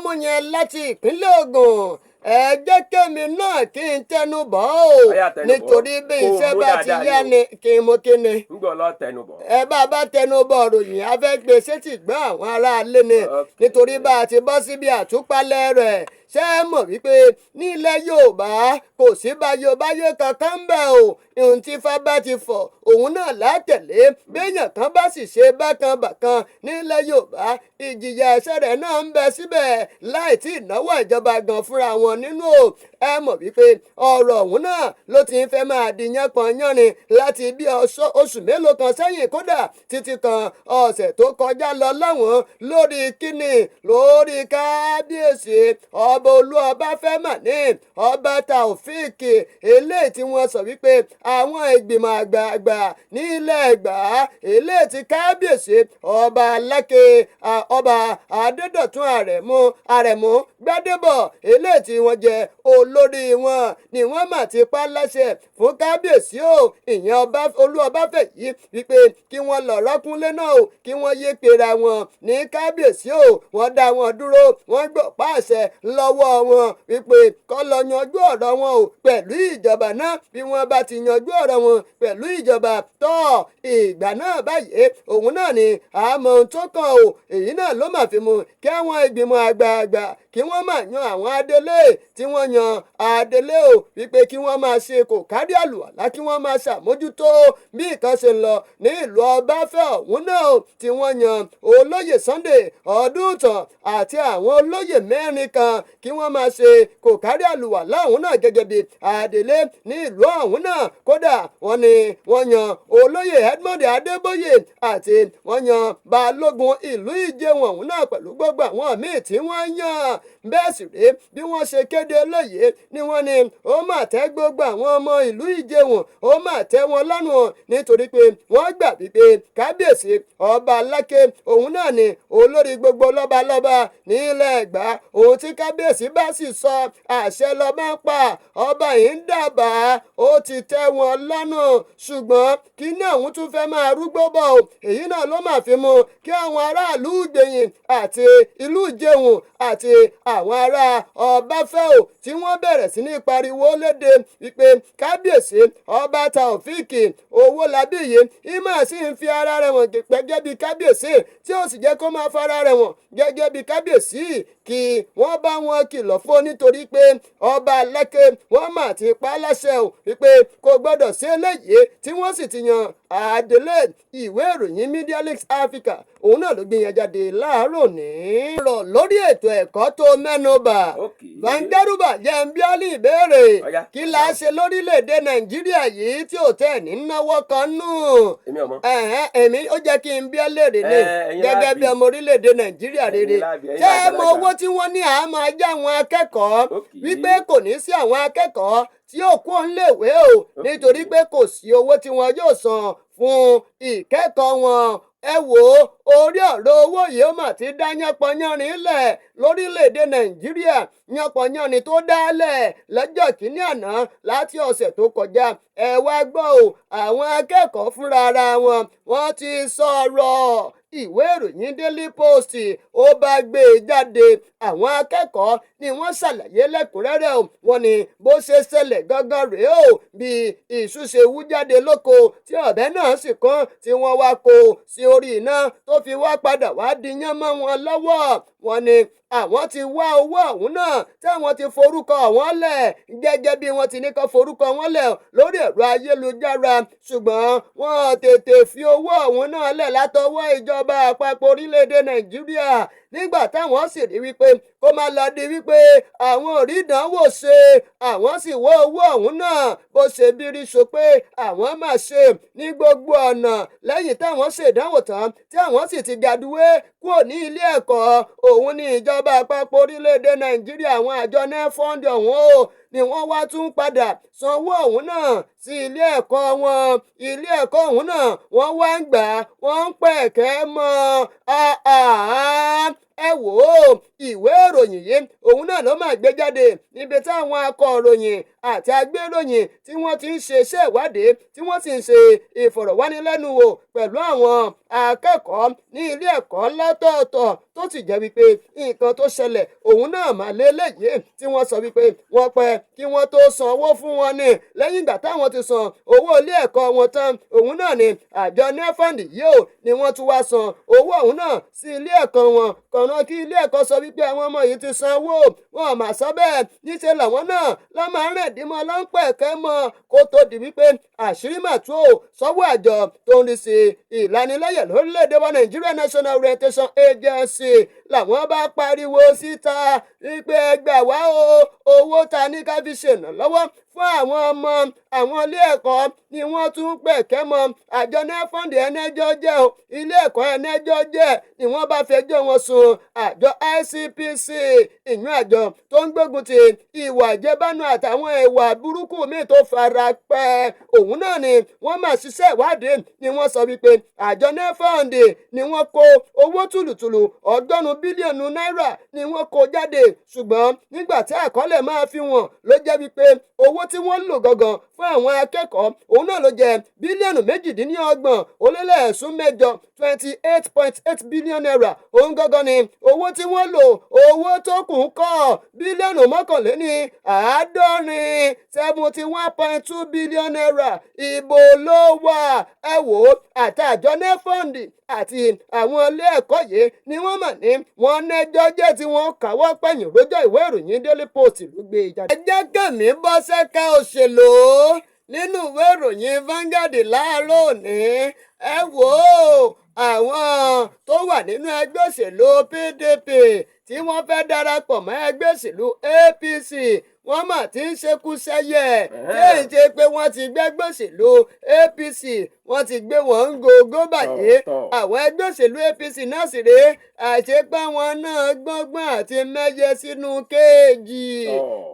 mú yẹn láti ìpínlẹ̀ Ògùn, ẹ jẹ́ kémi náà kí n tẹnu bọ̀ ọ́. Ó yá, tẹnu bọ̀. Nítorí bí Kó o iṣẹ́ mú bá ti dáadáa yá ni o. ni kí n mú kíni. Ń gbọ́ lọ tẹnu bọ̀. Ẹ bá tẹnu bọ̀ ròyìn, a fẹ́ gbé sétí gbọ́ àwọn aráalé ni. Nítorí bá a ti bọ́ síbi àtúpalẹ̀ rẹ̀, ṣé ẹ mọ̀ wípé ní ilẹ̀ Yorùbá kò sí báyọ̀báyé kankan ń bẹ̀ o? Ohun tí Ifá bá ti fọ̀, òun náà látẹ̀lé. Béèyàn kan bá sì ṣe bákan bákan nílẹ̀ Yorùbá, ìjìyà ẹ̀ṣẹ̀ rẹ̀ náà ń bẹ síbẹ̀ láì tí ìnáwó ìjọba gan fúnra wọn nínú o. Ẹ mọ̀ wípé ọ̀rọ̀ ọ̀hún náà ló ti ń fẹ́ máa di yánpọnyánrin láti bí oṣù mélòó kan sẹ́yìn, kódà títí kan ọ̀sẹ̀ tó kọjá lọ láwọn, lórí kíni? Lórí kábíyèsí Ọba Olú Ọbáfẹ́màní, Ọba Taofik, eléyìí tí wọ́n sọ wípé àwọn ìgbìmọ̀ àgbààgbà nílẹ̀ Ẹ̀gbá, eléyìí tí kábíyèsí Ọba Aláké, Ọba Adédọ̀tun Àrẹ̀mú Àrẹ̀mú Gbádébọ̀, eléyìí tí wọ́n jẹ́ olórí wọn, ni wọ́n mà ti pa láṣẹ fún kábíyèsí o, ìyẹn Ọba Olú Ọbáfẹ́yì, wípé kí wọ́n lọ rọ́kúnlé náà o, kí wọ́n yé pera wọn ní kábíyèsí o. Wọ́n dá wọn dúró, wọ́n gbọ́ pàṣẹ lọ́wọ́ wọn wípé kó lọ yanjú ọ̀rọ̀ wọn o pẹ̀lú ìjọba náà. Bí wọ́n bá ti yanjú ọ̀rọ̀ wọn pẹ̀lú ìjọba tọ́, ìgbà náà báyìí òun náà ni àmọ́ ohun tó kàn o. Èyí náà ló mà fi mú kí àwọn ìgbìmọ̀ àgbààgbà kí wọ́n máa yan àwọn adelé tí wọ́n yan adelé o, wípé kí wọ́n máa ṣe kò kárí àlùwàlá, kí wọ́n máa ṣàmójútó bí nǹkan ṣe ń lọ ní ìlú Ọbáfẹ́ ọ̀hún náà o, tí wọ́n yan Olóyè Sunday Ọdúntàn àti àwọn olóyè mẹ́rin kan kí wọ́n máa ṣe kò kárí àlùwàlá ọ̀hún náà gẹ́gẹ́ bí adelé ní ìlú ọ̀hún náà. Kódà wọ́n ní wọ́n yan Olóyè Edmond Adébóyè àti wọ́n yan balógun ìlú Ìjẹun ọ̀hún náà pẹ̀lú gbogbo àwọn míì tí wọ́n yàn. Bẹ́ẹ̀ sì rèé, bí wọ́n ṣe kéde eléyìí ni wọ́n ní ó mà tẹ́ gbogbo àwọn ọmọ ìlú Ìjẹun, ó mà tẹ́ wọn lọ́rùn, nítorí pé wọ́n gbà wípé kábíyèsí Ọba Aláké òun náà ni olórí gbogbo lọ́balọ́ba nílẹ̀ Ẹ̀gbá. Òun tí kábíyèsí bá sì sọ, àṣẹ lọ́ba ń pa, ọba yìí ń dábàá, ó ti tẹ́ wọn lọ́rùn. Ṣùgbọ́n kí ní àwọn tún fẹ́ máa rúgbó bọ̀ o. Èyí náà ló máa fi mú kí àwọn aráàlú Ìgbẹ̀yìn àti ìlú Ìjẹun àti àwọn ará Ọbáfẹ́ o, tí wọ́n bẹ̀rẹ̀ sí ní pariwo léde wípé kábíyèsí Ọba Taofik Owólabí yìí ìmọ̀ sí ń fi ara rẹ̀ wọ̀n gẹ́gẹ́ bí kábíyèsí, tí ó sì jẹ́ kó máa fara rẹ̀ wọ̀n gẹ́gẹ́ bí kábíyèsí, kí wọ́n bá wọn kìlọ̀ fún, nítorí pé Ọba Aláké wọ́n mà ti pa á láṣẹ o wípé kò gbọ́dọ̀ sí eléyìí, tí wọ́n sì ti yan àdélé. Ìwé ìròyìn Media Links Africa òun náà ló gbé yẹn jáde láàárọ̀ ní. Ọ̀rọ̀ lórí ètò ẹ̀kọ́ tó mẹ́nu bà, Vangaruba, jẹ́ ń bí ọ́ ní ìbéèrè. Ọ̀yá. Kí la ṣe lórílẹ̀‐èdè Nàìjíríà yìí tí ò tẹ̀ ní náwó kan nù? Èmi ọmọ. Ẹ̀hẹ́n, èmi ó jẹ́ kí n bí ọ́ léèrè ní Ẹ̀yin gẹ́gẹ́ láàbì. bí ọmọ orílẹ̀‐èdè Nàìjíríà rere. Ẹ̀yin láàbì, ẹ̀yin Ṣé ẹ mọ lágbàlagbà. owó tí wọ́n ní àá máa já àwọn akẹ́kọ̀ọ́ wípé kò ní sí àwọn akẹ́kọ̀ọ́ tí yóò kó ń léèwé o, nítorí pé kò sí owó tí wọn yóò san fún ìkẹ́kọ̀ọ́ wọn? Ẹ wò ó, orí ọ̀rọ̀ owó yìí, ó mà ti dá yánpọnyánrin lẹ̀ lórílẹ̀‐èdè Nàìjíríà. Yánpọnyánrin tó dálẹ̀ lọ́jọ́ kìíní àná láti ọ̀sẹ̀ tó kọjá. Ẹ wá gbọ́ o, àwọn akẹ́kọ̀ọ́ fúnra ara wọn, wọ́n ti sọ̀rọ̀. Ìwé ìròyìn Daily Post ó bá gbé e jáde. Àwọn akẹ́kọ̀ọ́ ni wọ́n ṣàlàyé lẹ́kùnrẹ́rẹ́ o. Wọ́n ní bó ṣe ṣẹlẹ̀ gángan rèé o, bí iṣu ṣe wú jáde lóko tí ọ̀bẹ náà sì kán, tí wọ́n wá kó sí orí iná, tó fi wá padà wá di yán mọ́ wọn lọ́wọ́. Wọ́n ní àwọn ti wá owó ọ̀hún náà, táwọn ti forúkọ wọn lẹ̀ gẹ́gẹ́ bí wọ́n ti ní kó forúkọ wọn lẹ̀ lórí ẹ̀rọ ayélujára, ṣùgbọ́n wọ́n tètè fi owó ọ̀hún náà lẹ̀ látọwọ́ ìjọba àpapọ̀ orílẹ̀-èdè Nàìjíríà. Nígbà táwọn sì rí wípé kó má lọ di wípé àwọn ò rí ìdánwò ṣe, àwọn sì wọ́ owó ọ̀hún náà bó ṣe bírí so pé àwọn máa ṣe ní gbogbo ọ̀nà. Lẹ́yìn táwọn ṣèdánwò tán, tí àwọn sì ti graduate kúrò ní ilé ẹ̀kọ́ òun ní ìjọba àpapọ̀ orílẹ̀-èdè Nàìjíríà, àwọn àjọ NELFUND ọ̀hún o ni wọ́n wá tún padà sanwó ọ̀hún náà sí ilé ẹ̀kọ́ wọn. Ilé ẹ̀kọ́ ọ̀hún náà wọ́n wá ń gbà, wọ́n ń pẹ̀kẹ́ mọ́. Ẹ wò ó, ìwé ìròyìn yìí òun náà ló máa gbé jáde níbi táwọn akọ̀ròyìn àti agbéròyìn tí wọ́n ti ń ṣe iṣẹ́ ìwádìí, tí wọ́n sì ń ṣe ìfọ̀rọ̀wánilẹ́nuwò pẹ̀lú àwọn akẹ́kọ̀ọ́ ní ilé ẹ̀kọ́ lọ́tọ̀ọ̀tọ̀, tó sì jẹ́ wípé nǹkan tó ṣẹlẹ̀ òun náà mà lélẹ́yìí, tí wọ́n sọ wípé wọ́n pẹ́ kí wọ́n tó san owó fún wọn ní. Lẹ́yìn ìgbà táwọn ti san owó ilé ẹ̀kọ́ wọn tán, òun náà ni àjọ NELFUND yìí ò ní wọ́n tún wá san owó ọ̀hún náà sí ilé ẹ̀kọ́ wọn. Kọ̀ọ̀nà kí ilé ẹ̀kọ́ sọ wípé àwọn ọmọ yìí ti san owó wọn, ò mà sọ bẹ́ẹ̀. Níṣẹ́ làwọn náà lọ́ máa ń rìn dímọ̀ lọ́npẹ̀kẹ́ mọ́, kó tó di wípé àṣírí mà tú ò sọ́wọ́ àjọ tó ń rí sí ìlanilọ́yẹ̀ lórílẹ̀‐èdè wa Nàìjíríà, National Orientation Agency, làwọn bá pariwo síta wípé ẹ gbà wá o, owó ta ní ká fi ṣèrànlọ́wọ́ fún àwọn ọmọ àwọn ilé ẹ̀kọ́ ni wọ́n tún pẹ̀kẹ́ mọ́. Àjọ NELFUND, ẹnẹ́jọ́ jẹ́ o, ilé ẹ̀kọ́, ẹnẹ́jọ́ jẹ́, ni wọ́n bá fẹjọ́ wọn sùn àjọ ICPC, ìyún àjọ tó ń gbógun ti ìwà ìjẹbánu àtàwọn ìwà burúkú míì tó fara pẹ́. Òun náà ni wọ́n máa ṣiṣẹ́ ìwádìí, ni wọ́n sọ wípé àjọ NELFUND ni wọ́n kó owó tùlùtùlù 100 bílíọ̀nù náírà ni wọ́n kó jáde. Ṣùgbọ́n nígbà tí àkọọ́lẹ̀ máa fi wọ̀n, ló jẹ́ wípé owó tí wọ́n lò gangan fún àwọn akẹ́kọ̀ọ́ òun náà ló jẹ́ 28.8 bílíọ̀nù, 28.8 billion naira. Òun gangan ni owó tí wọ́n lò. Owó tó kù ń kọ́ 71 bílíọ̀nù, 71.2 billion naira. Ibo ló wà? Ẹ wò ó, àti àjọ NELFUND àti àwọn ilé ẹ̀kọ́ yìí ni wọ́n mọ̀ ní wọ́n nẹ́jọ́ jẹ́ tí wọ́n káwọ́ pẹ̀yìn rojọ́. Ìwé ìròyìn Daily Post ló gbé e jáde. Ẹ jẹ́ kẹ́mi bọ́ sẹ́ka òṣèlú nínú ìwé ìròyìn Vanguard láàárọ̀ òní. Ẹ wò ó, àwọn tó wà nínú ẹgbẹ́ òṣèlú PDP tí wọ́n fẹ́ darapọ̀ mọ́ ẹgbẹ́ òṣèlú APC, wọ́n mà ti ń ṣekú sẹ́yẹ, tí èyí ṣe pé wọ́n ti gbẹ́gbẹ́ òṣèlú APC, wọ́n ti gbé wọn ń gògó báyìí. Àwọn ẹgbẹ́ òṣèlú APC náà sì rèé, àṣepá wọn náà gbọ́ngbọ́n àti mẹ́yẹ sínú kéèjì.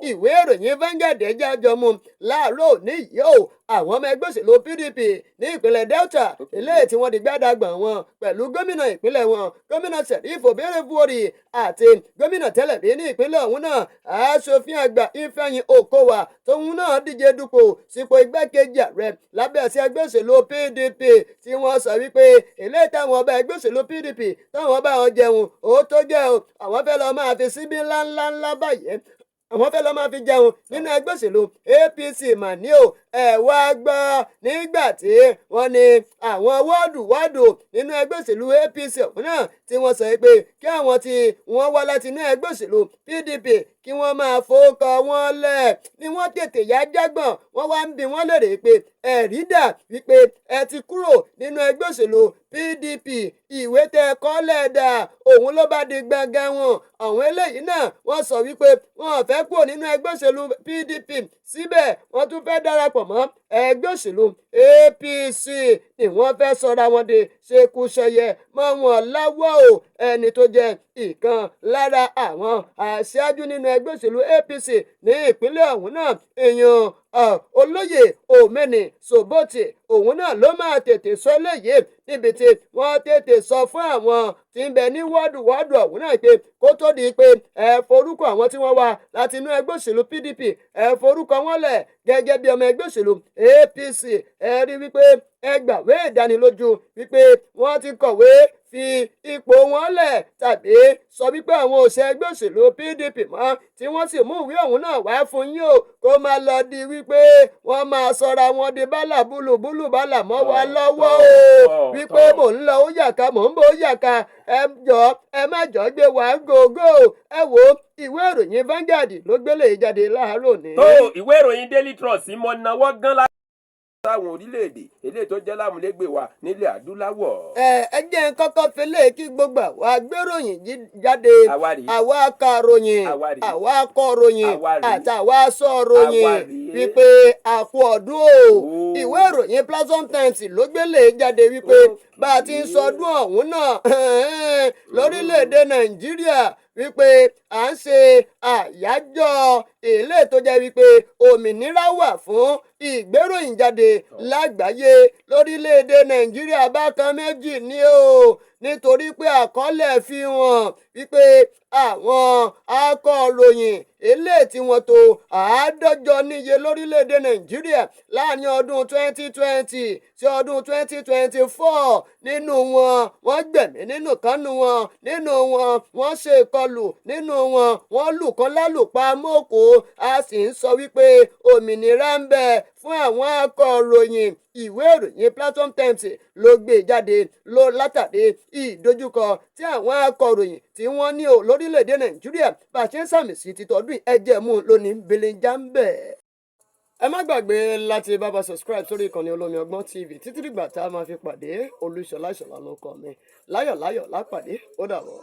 Ìwé ìròyìn Vanguard jájọ mu láàárọ̀ òní yìí o. Àwọn ọmọ ẹgbẹ́ òṣèlú PDP ní ìpínlẹ̀ Delta, eléyìí tí wọ́n di gbádàgbọ̀n wọn pẹ̀lú gómìnà ìpínlẹ̀ wọn, Gómìnà Sheriff Oborevwori, àti gómìnà tẹ́lẹ̀ rí ní ìpínlẹ̀ ọ̀hún náà, Aṣòfin Àgbà Ifeanyi Okowa, tóun náà díje dupò sípò igbákejì ààrẹ lábẹ́ àsíá ẹgbẹ́ òṣèlú PDP, tí wọ́n sọ wípé eléyìí táwọn ọba ẹgbẹ́ òṣèlú PDP táwọn bá wọn jẹun ó tó jẹ́ o, àwọn fẹ́ lọ́ọ́ máa fi síbí ńláńlá ńlá báyìí, àwọn fẹ́ lọ́ọ́ máa fi jẹun nínú ẹgbẹ́ òṣèlú APC mà ní o. Ẹ wá gbọ́, nígbà tí wọ́n ní àwọn wọ́ọ̀dù wọ́ọ̀dù nínú ẹgbẹ́ òṣèlú APC ọ̀hún náà, tí wọ́n sọ pé kí àwọn tí wọ́n wá láti inú ẹgbẹ́ òṣèlú PDP kí wọ́n máa fowókọ wọn lẹ̀, ni wọ́n tètè yá jágbọ̀n. Wọ́n wá ń bi wọ́n lérè pé ẹ̀rí dà wípé ẹ ti kúrò nínú ẹgbẹ́ òṣèlú PDP? Ìwé tẹ ẹ kọ́ lẹ́ẹ̀dà? Òun ló bá di gbọ̀ngàn wọn. Àwọn eléyìí náà, wọ́n sọ wípé wọn ò fẹ́ kúrò nínú ẹgbẹ́ òṣèlú PDP, síbẹ̀ wọ́n tún fẹ́ darapọ̀ mọ́ ẹgbẹ́ òṣèlú APC, ni wọ́n fẹ́ sọra wọn di ṣekúṣẹyẹ mọ́ wọn láwọ́ o. Ẹni tó jẹ́ ìkan lára àwọn aṣáájú nínú ẹgbẹ́ òṣèlú APC ní ìpínlẹ̀ ọ̀hún náà, èèyàn Olóyè Omeni Soboti, òun náà ló máa tètè sọ eléyìí, níbi tí wọ́n tètè sọ fún àwọn tí ń bẹ ní wọ́ọ̀dù wọ́ọ̀dù ọ̀hún náà pé kó tó di pé ẹ forúkọ àwọn tí wọ́n wá láti inú ẹgbẹ́ òṣèlú PDP, ẹ forúkọ wọn lẹ̀ gẹ́gẹ́ bí ọmọ ẹgbẹ́ òṣèlú APC, ẹ rí wípé ẹ gbàwé ìdánilójú wípé wọ́n ti kọ̀wé fi ipò wọn lẹ̀ tàbí sọ wípé àwọn ò ṣe ẹgbẹ́ òṣèlú PDP mọ́, tí wọ́n sì mú ìwé ọ̀hún náà wá fún yín o, kó má lọ di wípé wọ́n máa sọra wọn di bálà búlùbúlù bálà mọ́ wa lọ́wọ́ o, wípé mò ń lọ ó yàká, mò ń bọ̀ ó yàká. Ẹ jọ, ẹ má jọ gbé wá gógó. Ẹ wo, ìwé ìròyìn Vanguard ló gbélé jáde láàárọ̀ ní. Tó ìwé ìròyìn Daily Trust mọ náwó gan la táwọn orílẹ̀-èdè eléyìí tó jẹ́ lámúlégbè wa nílẹ̀ adúláwọ̀. Ẹ jẹ́ n kọ́kọ́ fẹlẹ́ kí gbogbo àwa gbéròyìn jáde, Àwa rèé. àwa akàròyìn, Àwa rèé. àwa akọ̀ròyìn, Àwa rèé. àti àwa sọ̀ròyìn, Àwa rèé. wípé àkú ọdún o. Ìwé ìròyìn Platform Times ló gbélé jáde wípé bá a ti ń sọdún ọ̀hún náà lórílẹ̀‐èdè Nàìjíríà, wípé à ń ṣe àyájọ́ Èlé tó jẹ́ wípé òmìnira wà fún ìgbéròyìn jáde lágbàáyé lórílẹ̀‐èdè Nàìjíríà bákan méjì ni o, nítorí pé àkọọ́lẹ̀ fi hàn wípé àwọn akọ̀ròyìn eléyìí tí wọ́n tó 150 níye lórílẹ̀‐èdè Nàìjíríà láàrin ọdún 2020 sí ọdún 2024, nínú wọn wọ́n gbẹ̀mí nínú kánú wọn, nínú wọn wọ́n ṣe ìkọlù, nínú wọn wọ́n lù kán lálùpá mọ́kò. A sì ń sọ wípé òmìnira ń bẹ fún àwọn akọ̀ròyìn. Ìwé ìròyìn Platform Times ló gbé jáde ló látàrí ìdojúkọ tí àwọn akọ̀ròyìn tí wọ́n ní ò lórílẹ̀‐èdè Nàìjíríà bá a ṣe ń sàmì sí títọ́dún ẹ̀jẹ̀ mú lónìí belenja ń bẹ̀. Ẹ má gbàgbé láti bá wa subscribe sórí ìkànnì Olómi Ọgbọ́n TV. Títí dìgbà tá a máa fi pàdé, Olúṣọlá Ìṣọ̀lá ló kọ mi. Láyọ̀láyọ̀ lápàdé, ó dàbọ̀.